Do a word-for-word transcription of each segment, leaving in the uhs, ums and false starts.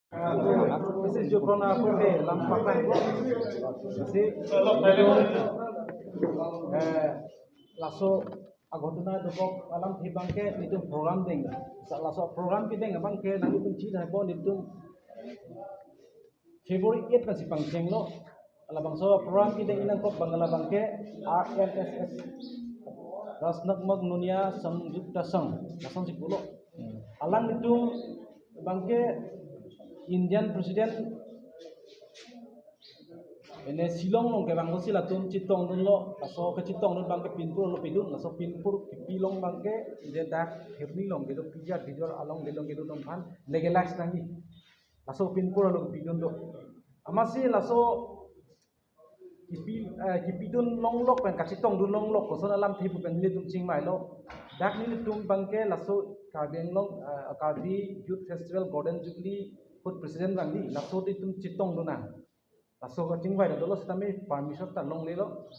Message jo pon ako ke lam pakai ko. Si, eh, laso aghotona dokok alamthe abangke nelitum program deng. Sa laso program kedeng abangke nanglitum chini hai bo nelitum February eight pensi pangchenglo. Labangso program kedeng inangkok abang labangke R N S S, Rasnakmak Nunia Sangyukta Sangh, lasonsi pulo. Hmm. Alanglitum abangke Indian President ene Shillong along kevang pusi latum chetongdunlo, laso kachetongdun abangke pinpur lo pidun, laso pinpur kepi along abangke je dak Kheroni along kedo, P G R Vijor along kedo, kedo atum aphan legalize nangji. Laso pinpur along pidun do. Amatsi laso kipi, eh, kipidun longlok pen kachetongdun longlok koson alamthe pu pen nelitum chingvailo. Dak nelitum abangke laso Karbi Anglong, eh, Karbi Youth Festival Golden Jubilee ahut president vangji, laso nelitum chetongdun nang. Laso kachingvai dolo sitame permission ta longlelo.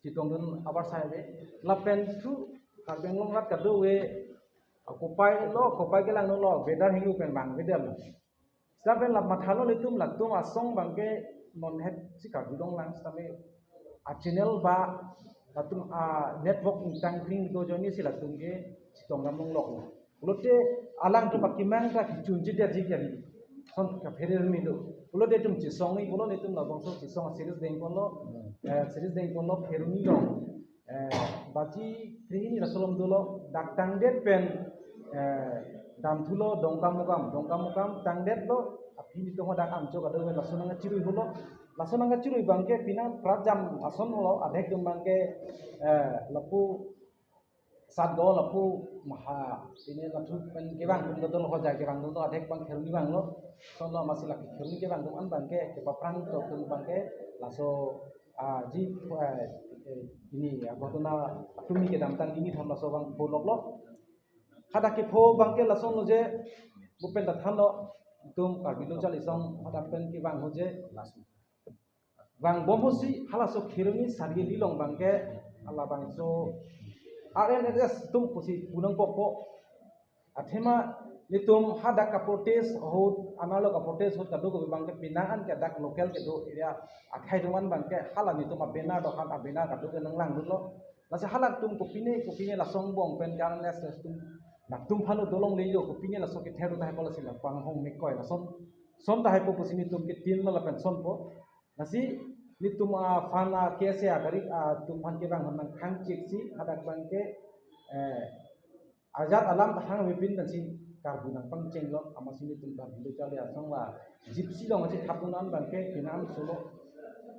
Chetongdun abar sai ave. Lapen thu Karbi Anglong arat kadokave, ah, kopai lo, kopai kelang lo, weather hinglu pen vangvedetlo. Sita pen lap mathalo nelitum latum asong abangke non het si karjudong lang sitame a-channel ba latum a-network ingtang kring do ajoine si latum ke chetongdam longlok. Pulote alangtum akemang ta kechunchedetji kali. Lason kaphere arni do. Pulote itum chesongji pulo nelitum labangso chesong a-series dengponlo. Hmm. Eh, series dengponlo Kheroni along. Eh, baji krehini laso along dolo, dak tangdet pen, eh, damthulo Dongkamukam, Dongkamukam tangdetlo, aphi nelitum hadak amcho kadokave laso nangkacherui pulo. Laso nangkacherui abangke penang pratjam ason lo, adhek atum abangke, eh, lapu Satgaon lapu maha, pine lathu pen kevang atum dolo, hoja kevang atum adhek abang Kheroni vanglo. Lason lo amatsi lake Kheroni kevang atum an abangke kepaphrang to atum abangke laso, ah, ji, eh, eh, pine aghotona atum kedamtang pini than laso abang pholoklo. Hadak kepho abangke lasonlo je, bupenta thanlo, itum Karbi Lo Charli Asong hadak pen kevang ho je, laso vangbom ho si halaso Kheroni Sariali along abangke halabangso R N S S atum pusi punangkokpo. Athema nelitum hadak ka-protest ahut, amarlo ka-protest ahut kadokave abangke penang an ke dak local kedo area akhei atum an abangke hala nelitum a-banner do han a-banner kadokave nanglangdunlo. Lasi halatum kopine kopine lason angbong pen R N S S atum, latum aphan dolongle jo, kopine laso kether tahai pulo si la panghong mekoi lason, son tahai po pusi nelitum ketin lo lapen sonpo. Lasi nelitum aphan a-K S A agari atum aphan kevang aphan nangkhang chek si hadak abangke, eh, ajat alam ta hang avepin pensi karbu nangpangchenglo, amatsi nelitum Karbi Lo Charli Asong la Gypsy along si thapdun an abangke penang solo.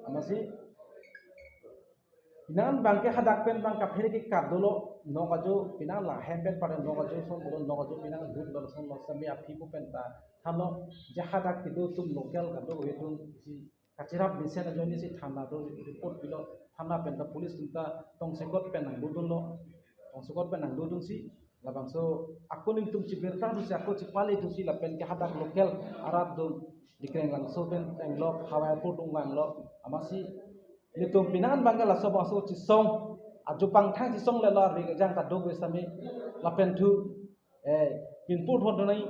Amatsi penang abangke hadak pen abang kaphere kekat dolo, nok ajo penang la hem pen pare nok ajo son dolo, nok ajo penang dut dolo, son lo sitame aphi pu penta thanlo je hadak kedo atum local kadokave atum si kacherap mesen ajoine si thana do report pilo, thana penta police atum ta tongsekot pen nangdodunlo, tongsekot pen nangdodun si labangso ako nelitum chibirta do si ako chipale do si lapen ke hadak local arat do Dikreng Langso pen tenglok hawai apor dungvanglo, amatsi nelitum penang abangke laso bangso chesong ajo pangthang chesong lelo arve kejang kadokave sitame lapen thu, eh, pinpur thon thonai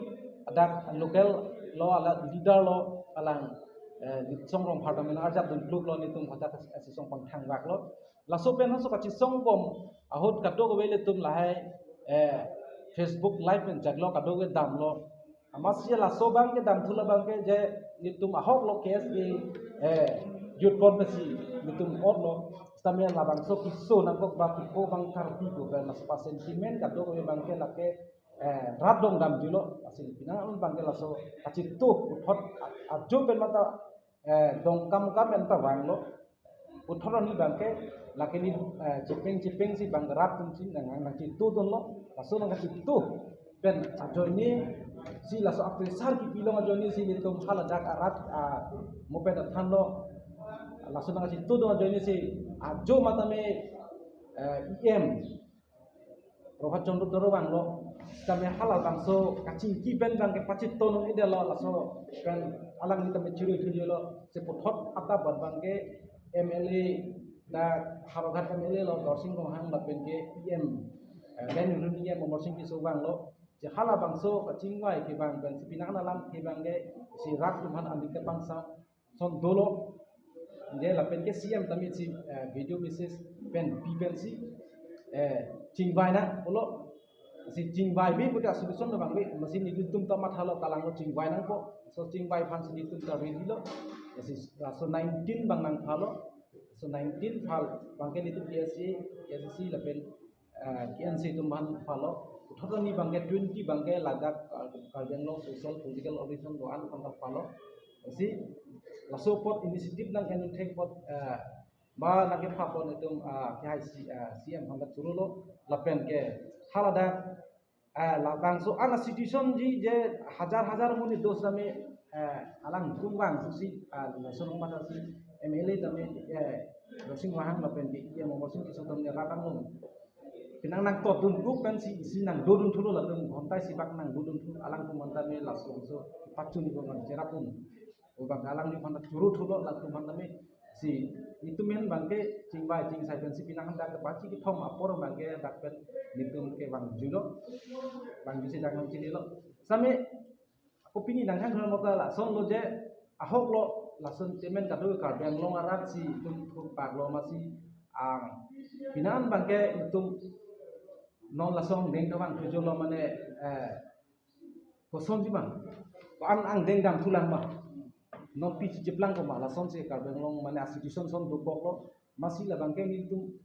adak local lo ala leader lo alang, eh, Litsong Rongphar dam arjap dun kluk lo nelitum hadak chesong pangthang vaklo. Laso pen laso kachesong bom ahut kadokave nelitum lahai, eh, Facebook live pen jaklo kadokave damlo. Amatsi laso abangke damthulo abangke je nelitum ahok lo K S A, eh, youth convention nelitum otlo. Sitame labangso keso nangkok ba kepo abang Karbi ko ba laso pa sentiment kadokave abangke lake, eh, rat dong damjulo. Lasi penang abangke laso kachetu puthot a-, ajo pen mata, eh, Dongkamukam pen ta vanglo. Puthot arni abangke lake ni, eh, chepeng chepeng si abang rat atum si nang nangchetudunlo, laso nangkachetu pen ajoine si laso apresar kepi along ajoine si nelitum haladak arat, ah, mo pen thanlo, laso nangkachetudun ajoine si ajo matame, eh, E M Prabhat Chandra Taro vanglo, sitame halabangso kachingki pen abangke pachetonon-edetlo, laso pen alangli tame chirui thujulo, si puthot adap abangke M L A, dak Howraghat M L A lo Dorsing Ronghang lapen ke E M, eh, Ben Rinni E M Amarsing Tisso vanglo, si halabangso kachingvai kevang pen si penang alam kevang ke si rat atum aphan andi kepangsa ason dolo. Je lapen ke C M tame si, eh, video message pen pi pensi, eh, chingvai nang pulo. Si chingvai bi puta solution lo abang bi, masi nelitum ta mathalo, kalanglo chingvai nangpo. So chingvai aphan si nelitum ta ready lo. Si laso nineteen abang nangthalo. So nineteen phal abang ke nelitum K S A, K S A C lapen, eh, K N C atum aphan phalo. Puthot arni abang ke twenty abang ke ladak, eh, Karbi Anglong social political organization do-an aphan ta phalo. Si laso apot initiative nang-en thek apot, eh, ba nangkepha apot nelitum, ah, kehai si, ah, C M aphan ta chorolo lapen ke haladak, ah, labangso an situation ji je hajar hajar amonit do setame, eh, alangtum vangthusi, ah, laso angbong si M L A tame, eh, Dorsing Ronghang lapen ke E M Amarsing Tisso atum ne rat anglong penang nangtotdun group pensi isi nangdodun thulo, latum ghonta isi bak nangdodun thu, alangtum aphan tame laso so pachun ko nang cherapdun. O abang alangli aphan ta choro thulo, latum aphan tame si nelitum ahin abang ke chingvai chingsai pensi penang dak ke baji kethom apor abang ke dak pen nelitum kevangjuilo, vangjusi dak nangchinilo. Setame ako pini nangthan thon mokta lason lo je ahok lo, lason temen kado Karbi Anglong arat si itum thurpak lo masi ang pinan abang ke itum non lason deng kevang thujo lo mane, eh, kosonji abang. Ko-an angdeng damthulang ma. Non pi chijeplang ko ma, lasonsi Karbi Anglong mane a situation ason dokok lo. Masi labang ke nelitum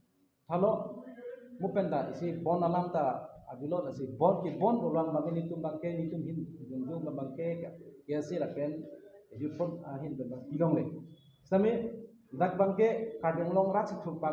thalo, mo pen ta isi bond alam ta avelo, lasi bond ke bond pulang abang ke nelitum abang ke nelitum ahin jongjong abang ke K S A lapen youth front ahin pen abang pilongle. Setame dak abang ke Karbi Anglong arat si thurpak